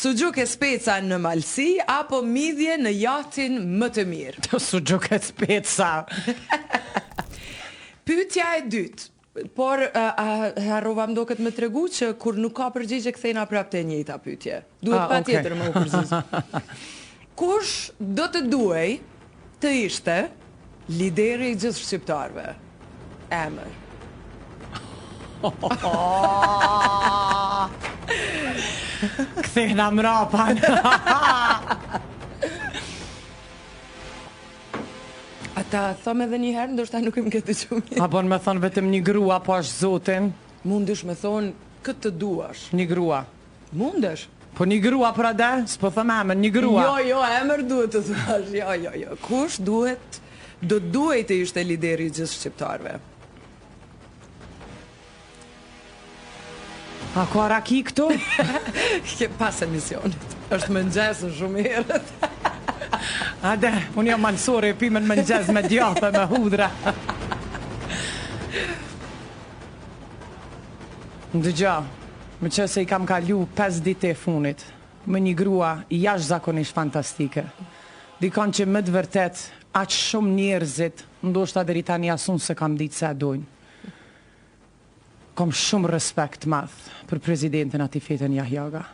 Suxhuk e speca në Malësi apo midhje në jahtin më të mirë? Suxhuk e speca. Pyetja e dytë. Por harrova më doket me tregu që kur nuk ka përgjigje kthehna prapë te e njëjta pyetje. Duhet ah, patjetër okay. me u përgjigj. Kush do të duhej të ishte lideri i gjithë shqiptarëve? Emër. Kthehna mrapa. A ta thom edhe një herë, ndoshta nuk më ke dëgju mirë. A bon me thonë vetëm një grua, po është zotin? Mundesh me thonë kë të duash. Një grua. Mundesh. Po një grua pra de, s'po them emër, një grua. Jo, jo, emër duhet të thuash, jo, jo, jo. Kush duhet, do duhej të ishte lideri i gjithë shqiptarëve? A ka raki këtu? Ke pas emisionit. Është mëngjes shumë herët. Ade, unë jam malsore, e pimë në mëngjes me djathë me hudra. Ndëgjo, meqenëse i kam kalu 5 ditë e funit, me një grua jashtëzakonisht fantastike. Dikon që me të vërtet, aq shumë njerëzit, ndoshta deri tani as unë s'e kam ditë se e dojnë. Kom shumë respekt të madh për presidenten Atifeten Jahjaga.